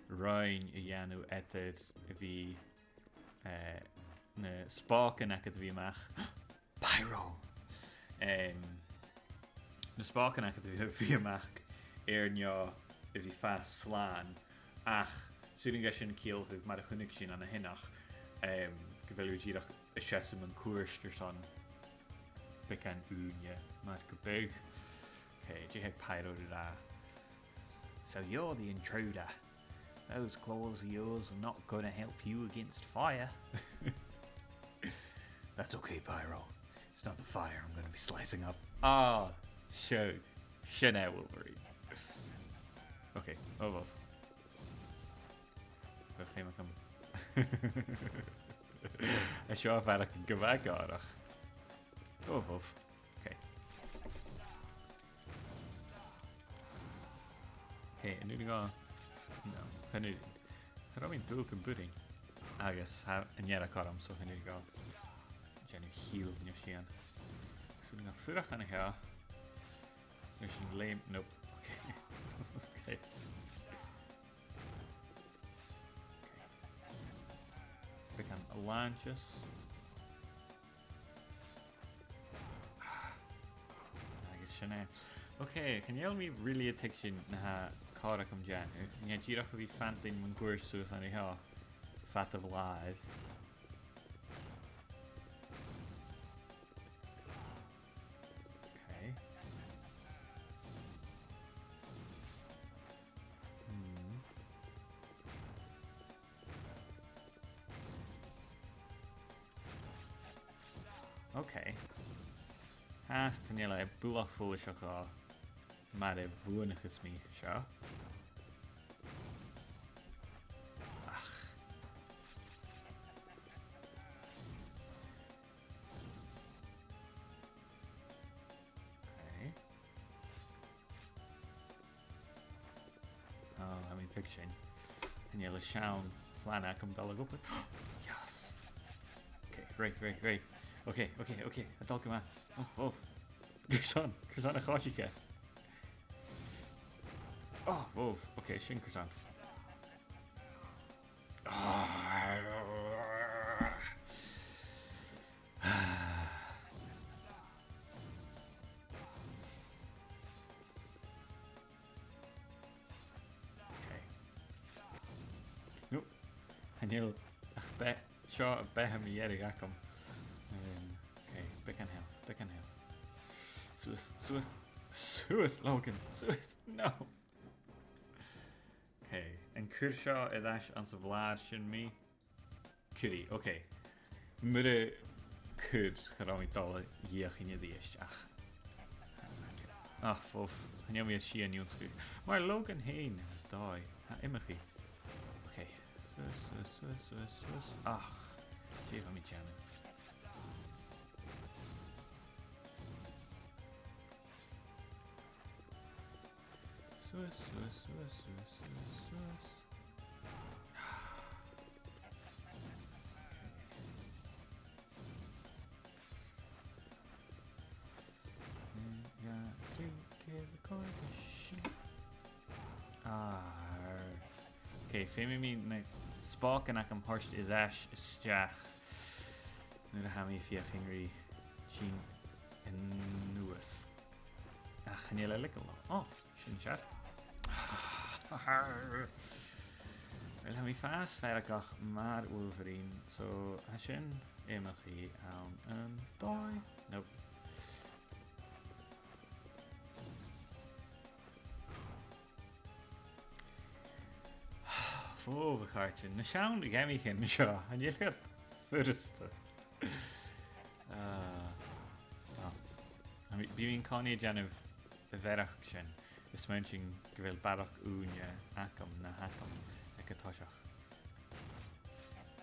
roinn a dhèanamh eadar a bhith, eh, na spògan agad a bhith a-mach. Pyro! Em, na spògan agad a bhith, a bhith a-mach air neo a bhith a' fàs slàn, ach 's urrainn dhuinn sin a chiallachadh mar a chunnaic sinn an-diugh, em, gu bheil thu dìreach a' seasamh mun cuairt airson beagan ùine, mar gum biodh. Okay, dè tha Pyro ag ràdh? So you're the intruder. Those claws of yours are not gonna help you against fire. That's okay, Pyro. It's not the fire I'm gonna be slicing up. Ah, sure. Sin e, Wolverine. Okay, oh well. Bha feum agam. Tha seo a' faireachdainn gu math gòrach. Oh, oh. Okay. Hey, an urrainn dhomh? No, chan urrainn. Cha robh mi an dùil gum b' urrainn. Agus tha an fhearg orm, so chan urrainn dhomh dèanamh chiall no sìon. So, an urrainn dhomh fuireach an seo? Leis an leum, nope. Okay. Okay. Beagan làinteas. Agus sin e. Okay, chan eil mi really a' tuigsinn na tha còir agam dèanamh. An e dìreach a bhith a' fantainn mun cuairt suas an seo fad a' bhlàir? Okay. Hmm. Okay. Tha, chan eil e buileach follaiseach dhomh mar a bhuannaicheas mi seo. Ach. Okay. Ah, tha mi a' tuigsinn. Chan eil an seann phlean agam dol a dh'obair. Yes! Okay, right, right, right. Okay, okay, okay. A' dol gu math. Oh, oh. Carson, carson a choisich e? Oh, oh. Okay, sin carson. Ah. Okay. No. Chan eil ach beatha, seo am beatha mu dheireadh agam. Um, okay, beagan health, beagan health. Suas, suas, suas, Logan, suas, no! Okay, an cuir seo air ais anns a' bhlàr sin mi? Cuiridh, okay. Mura cuir, cha robh mi dol a dh'fheuchainn a-rithist, ach. Ach, uff, chan eil mi air sìon ionnsachadh. Mar Logan fhèin, dòigh, tha iomchaidh. Suas, suas, suas, suas, suas. Ach, dè tha mi a' dèanamh? Suas, suas, suas, suas, suas, suas. Gun tug e a' chòrr sin. Ah. Okay, feumaidh mi na spògan agam thoirt air ais a-steach nuair a tha mi a' feuchainn ri tighinn a-nuas. Ach chan eil e a' leigeil leam. Oh, sin e. Uill, tha mi a' fàs feargach mar Wolverine, so tha sin iomchaidh ann an dòigh. Nope. Fo, a chàirdean, na seann gheamaichean seo, chan eil iad furasta. Ah, ah. Bidh mi, bidh mi an-còmhnaidh a' dèanamh a' bhearachd sin, is smaointinn gu bheil barrachd ùine agam na th' agam aig an toiseach.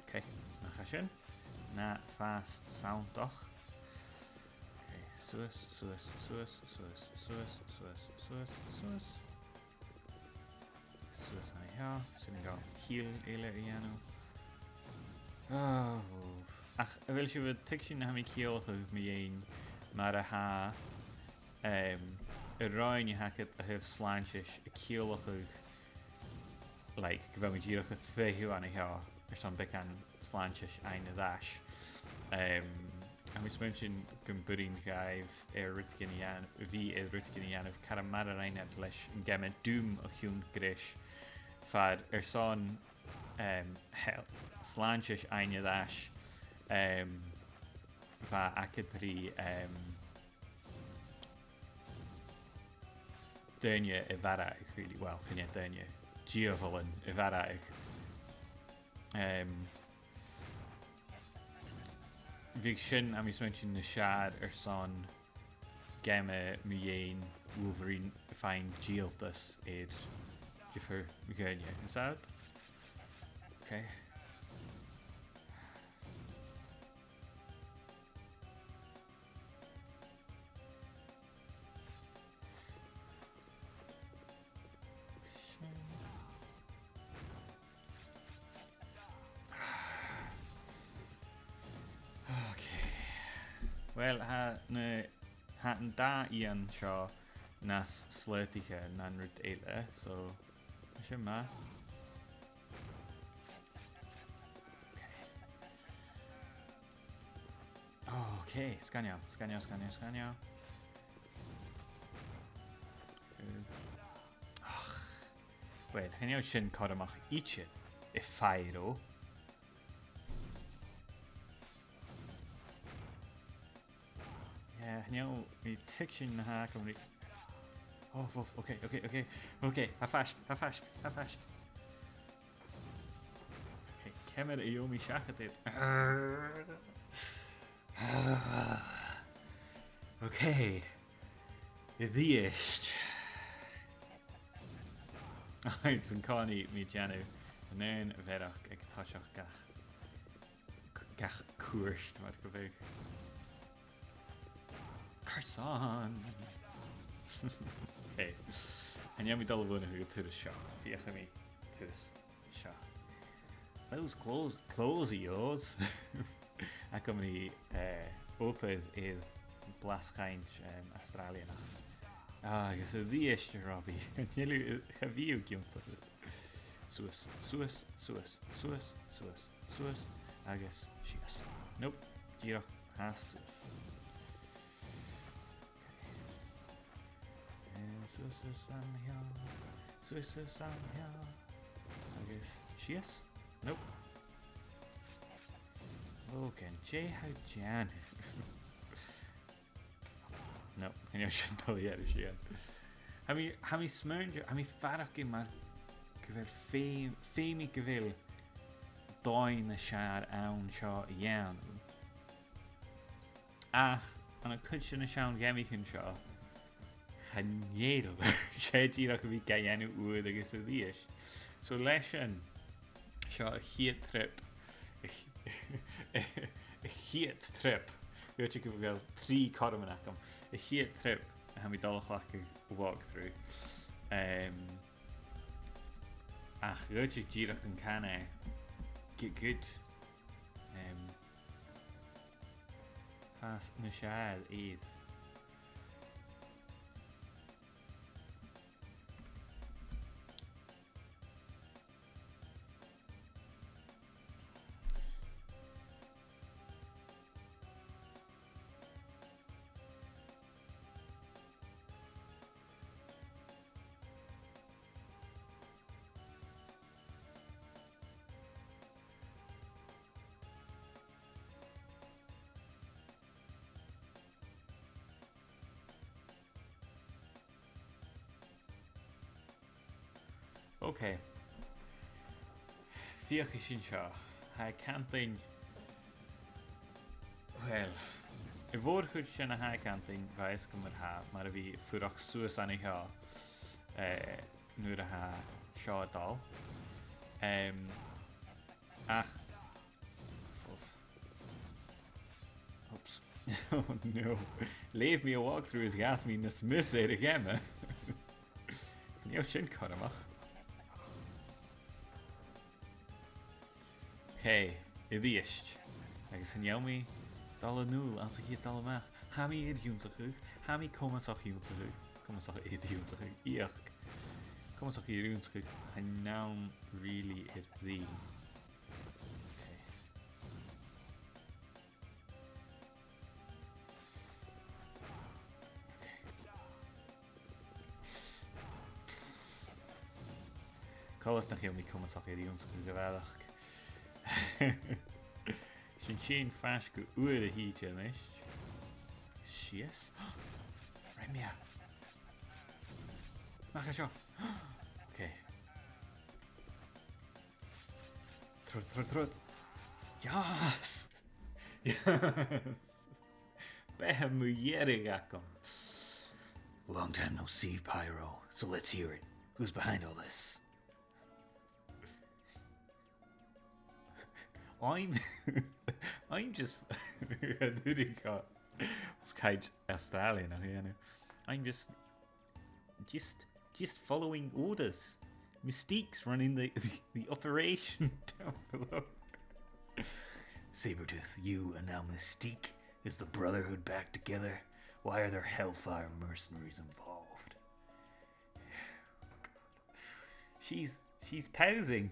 Okay, nach e sin? Na fàs sanntach. Okay, suas, suas, suas. Suas an seo, sin an càil eile a dhèanamh. Ah, uf. Ach a bheil sibh a' tuigsinn na tha mi a' ciallachadh mu dheidhinn mar a tha, em, an roinn a th' agad a thaobh slàinteis a' ciallachadh, like, gu bheil mi dìreach a' feitheamh an seo airson beagan slàinteis fhaighinn air ais. Em, tha mi a' smaointinn gum b' urrainn dhaibh air rudeigin a dhèan-, a bhith air rudeigin a dhèanamh car mar a rinn iad leis an geama Doom o chionn greis, far airson, em, hel-, slàinteis fhaighinn air ais, em, bha agad ri, em, daoine a mharbhadh, really, well, chan e daoine, diabhalan a mharbhadh. Em, bhiodh sin, tha mi a' smaointinn, nas fheàrr airson geama mu dheidhinn Wolverine a' faighinn dìoltas air diofar dhaoine. Is that it? Okay. Okay. Well, tha na, tha an dà eun seo nas slaodaiche na an rud eile, so, tha sin math. Okay. Oh, okay. Sgoinneil, sgoinneil, sgoinneil, sgoinneil. Ach. Well, chan eil sin cothromach idir, a Pharaoh. Yeah, chan eil mi a' tuigsinn na tha agam ri-, oh, oh, okay, okay, okay, okay, tha e faisg, tha e faisg, tha e faisg. Okay, ciamar a gheibh mi seachad air? Okay. A-rithist. Agus an-còmhnaidh mi a' dèanamh an aon bhearachd aig toiseach gach, gach cuairt, mar gum biodh. Carson? Okay. Chan eil mi dol a bhuannachadh an turas seo. Feuchaidh mi turas seo. Those clothes, clothes of yours. Agam ri, eh, obair air blas-cainnt, em, Astràilianach. Ah, agus a-rithist, a Robbie. Chan eil thu, cha bhi thu ag ionnsachadh. Suas, suas, suas, agus sìos. Nope, dìreach fhathast suas. Eh, suas, suas an seo. Suas, suas an seo. Agus sìos. Nope. Logan, dè tha thu a' dèanamh? No, chan eil sin dol a dhèanamh sìon. Tha mi, tha mi a' smaointinn, tha mi a' faireachdainn mar gu bheil feum, feumaidh gu bheil dòigh nas fheàrr ann seo a dhèanamh. Ach, ann an cuid de na seann gheamaichean seo, chan eil. 'S e dìreach a bhith ga dhèanamh uair agus a-rithist. So leis sin, Seo a' chiad trip. A ch-, a' chiad trip. Dh'fhaodte gu bheil trì cothroman agam. A' chiad trip a tha mi dol a chleachdadh walkthrough. Em, ach dh'fhaodte dìreach an can e. Get good. Em, pas na seall iad. Ok. Feuchaidh sinn seo. Tha e a' cantainn, well, a' mhòr-chuid dhen a tha e a' cantainn, bha fhios agam mar-thà, mar a bhith a' fuireach suas an seo, eh, nuair a tha seo a' dol. Em, ach, oops. Oh no. Leugh mi a' walkthrough is dh'fhàs mi nas miosa air a' gheama. Chan eil sin cudromach. Hey, a-rithist. Agus chan eil mi dol a-null anns a' chiad dol a-mach. Tha mi air ionnsachadh, tha mi comasach ionnsachadh, comasach air ionnsachadh, ioc. Comasach air ionnsachadh, chan ann really air ruith. Okay. Coltas nach eil mi comasach air ionnsachadh gu bheil. Sin sin faisg gu uair a thìde a-nis. Sìos. Rinn mi e. Nach e seo. Okay. Trod, trod, trod. Yes! Yes! Beatha mu dheireadh agam. Long time no see, Pyro. So let's hear it. Who's behind all this? I'm, I'm just, it's kind of Australian, you know. I'm just, just, just following orders. Mystique's running the, the, the operation down below. Sabretooth, you and now Mystique, is the Brotherhood back together? Why are there Hellfire mercenaries involved? She's, she's posing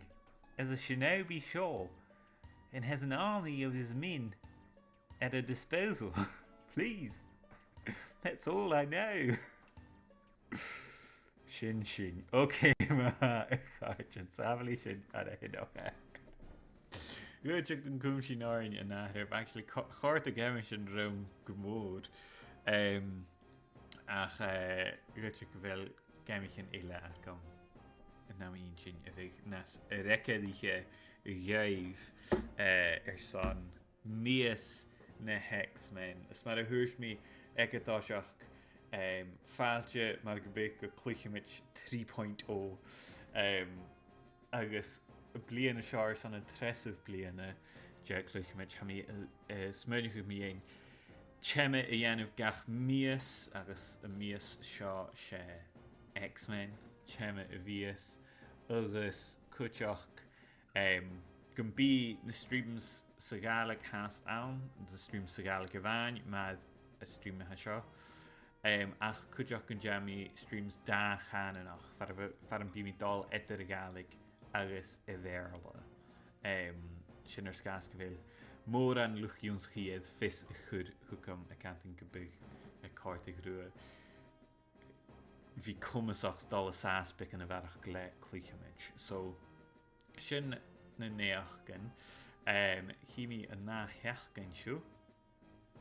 as a shinobi Shaw and has an army of his men at her disposal. Please. That's all I know. Sin sin. Okay, ma-thà, a chàirdean, sàbhailidh sinn an ath-oidhche. Dh'fhaodte gun cùm sinn oirnn an ath-oidhche. Actually, co-, chòrd a' gheama sin rium gu mòr. Em, ach, eh, dh'fhaodte gu bheil geamaichean eile agam an àm a th' innte a bhiodh nas fhreagarraiche dhuibh, eh, airson mìos na h-X-Men. Is mar a thuirt mi aig an toiseach, em, fàilte mar gum biodh gu Cluicheamaid trì puing o, em, agus am bliadhna seo airson an treasamh bliadhna de Cluicheamaid, tha mi, eh, eh, smaoineachadh mu dheidhinn teama a dhèanamh gach mìos, agus am mìos seo 's e X-Men, teama a' mhìos, agus cuideachd Em, gum bi na streams sa Ghàidhlig fhathast ann, na streams sa Ghàidhlig a-mhàin, mar an stream a tha seo. Em, ach cuideachd gun dèan mi streams dà-chànanach, far a bh-, far am bi mi dol eadar a' Ghàidhlig agus a' Bheurla. Em, sin air sgàth 's gu bheil mòran luchd-ionnsachaidh air fios a chur thugam a' cantainn gum biodh e a' còrdadh riutha bhith comasach dol an sàs beagan a bharrachd le Cluicheamaid. So, sin na naidheachdan. Em, chì mi an ath-sheachdain sibh.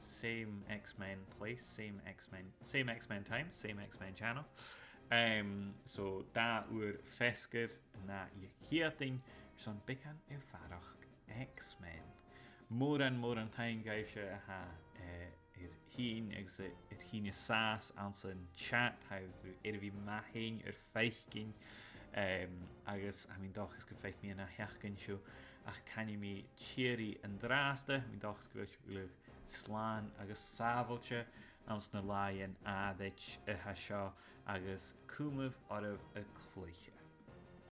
Same X-Men place, same X-Men, same X-Men time, same X-Men channel. Em, so, dà uair feasgar an ath-Chiadain airson beagan a bharrachd X-Men. Mòran, mòran taing dhuibhse a tha, eh, air tighinn agus a, air tighinn an sàs anns an chat, tha e air a bhith math fhèin ur faicinn, Em, agus tha mi an dòchas gum faic mi an ath sheachdain sibh, ach canaidh mi tìoraidh an-dràsta. Tha mi an dòchas gu bheil sibh uile slàn agus sàbhailte anns na làithean àraid a tha seo, agus cumaibh oirbh a' cluiche.